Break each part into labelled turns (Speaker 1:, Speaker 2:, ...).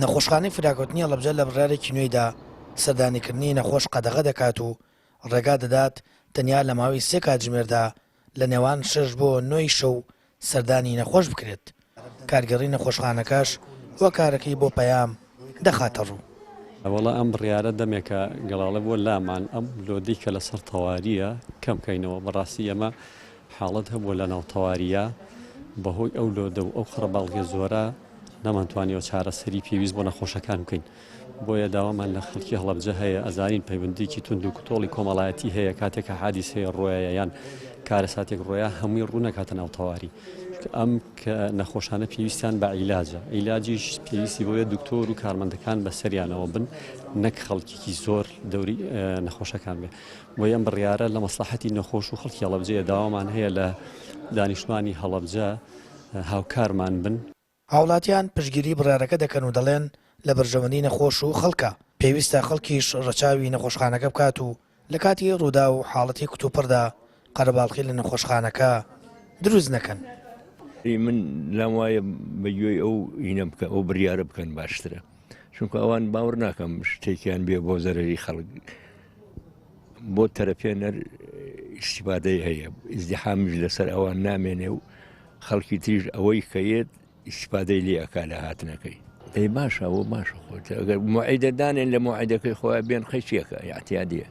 Speaker 1: نەخۆشخانەی فریاکەوتنی هەڵەبجە لە بڕیارێکی نوێیدا سەردانیکردنی نەخۆش قەدەغە دەکات و ڕێگا دەدات تەنیا لە ماوەی سێ کاتژمێردا لە نێوان شەش بۆ نۆی شەو سەردانی نەخۆش بکرێت، کارگێڕی نەخۆشخانەکەش هۆکارەکەی بۆ پەیام دەخاتەڕوو.
Speaker 2: وەڵا ئەم بڕیارە دەمێکە گەڵاڵە بووە لامان ئەم لۆدەی کە لەسەر تەوارییە کەم کەینەوە بەڕاستی ئێمە حاڵەت هەبووە لەناو تەوارییە بەهۆی ئەو لۆدە و ئەو قەرەباڵغیە زۆرە نەمانتوانیوە چارەسەری پێویست بۆ نەخۆشەکان بکەین بۆیە داوامان لە خەڵکی هەڵەبجە هەیە ئەزانین پەیوەندیکی توند و کوتۆڵی کۆمەڵایەتی هەیە کاتێک کە حادیسەیە ڕۆیە یان کارەساتێک ڕۆیا هەمووی ڕوو نەکاتە ناو تەواری ئەم کە نەخۆشانە پێویستیان بە عیلاجە عیلاجیش پێویستی بۆیە دکتۆر و کارمەندەکان بەسەریانەوە بن نەک خەڵکیکی زۆر دەوری نەخۆشەکان بێ بۆیە ئەم بڕیارە لە مەسلحەتی نەخۆش و خەڵکی هەڵەبجەیە داوامان هەیە لە دانیشتوانی هەڵەبجە هاوکارمان بن.
Speaker 1: هاوڵاتیان پشتگیری بڕیارەکە دەکەن و دەڵێن، لە بەرژەوەندی نەخۆش و خەڵکە، پێویستە خەڵکیش ڕەچاوی نەخۆشخانەکە بکات و لە کاتی ڕووداو و حاڵەتی کتوپڕدا قەرەباڵخی لە نەخۆشخانەکە دروست نەکەن.
Speaker 3: من لام وایە بە گوێی ئەو ئینە بکە ئەو بریارە بکەن باشترە چونکە ئەوان باوەڕ ناکەم شتێکیان بێ بۆ زەرری خەڵک بۆ تەرەپێنەر ئیسیفادەی هەیە ئیزدحامیش لەسەر ئەوان نامێنێ و خەڵکی تریش ئەوەی کە یەت ئیسفادەی لێ ئەکا لە هاتنەکەی. ئەی باشە ئەوە باشە خۆت ئەگەر موعیدە دانێن لە موعیدەکەی خۆیان بێن قەیچیەکە یاعتیادیە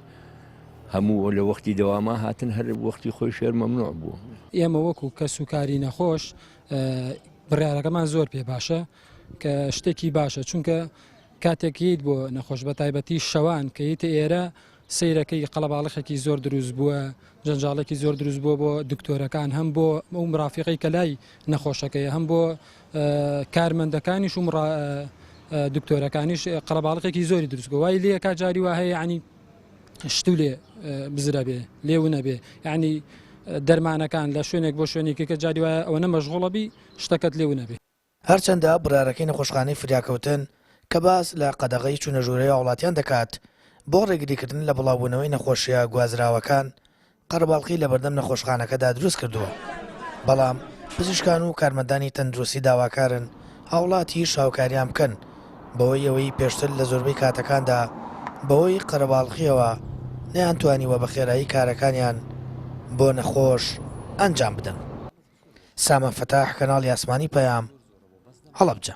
Speaker 3: هەموو لە وەختی دەواما هاتن هەر وەختی خۆی شێر مەمنوع بوو.
Speaker 4: ئێمە وەکو کەس و کاری نەخۆش بڕیارەکەمان زۆر پێ باشە کە شتێکی باشە چونکە کاتێک یت بۆ نەخۆش بە تایبەتی شەوان کە یتە ئێرە سەیرەکەی قەڵەباڵخێکی زۆر دروست بووە، جەنجاڵێکی زۆر دروست بووە بۆ دکتۆرەکان هەم بۆ ئەو مرافیقەی کە لای نەخۆشەکەیە هەم بۆ کارمەندەکانیش و دکتۆرەکانیش قەڵەباڵخێکی زۆری دروست بووە وای لێکا جاری وا هەیە ینی شتو لێ بزرە بێ لێ ونەبێ ینی دەرمانەکان لە شوێنێک بۆ شوێنێکی کە جاری وایە ئەوەنە مەشغوڵە بی شتەکەت لێ ونەبێ.
Speaker 1: هەرچەندە بڕیارەکەی نەخۆشخانەی فریاکەوتن کە باس لە قەدەغەی چوونە ژوورەوەی هاوڵاتیان دەکات بۆ ڕێگریکردن لە بڵاوبوونەوەی نەخۆشییە گوازراوەکان، قەرەباڵخی لەبەردەم نەخۆشخانەکەدا دروستکردووە، بەڵام پزیشکان و کارمەندانی تەندروستی داواکارن هاوڵاتیش هاوکاریان بکەن بەهۆی ئەوەی پێشتر لە زۆربەی کاتەکاندا بەهۆی قەرەباڵخییەوە نەیانتوانیوە بە خێرایی کارەکانیان بۆ نەخۆش ئەنجام بدەن. سامان فەتاح، کەناڵی ئاسمانی پەیام، هەڵەبجە.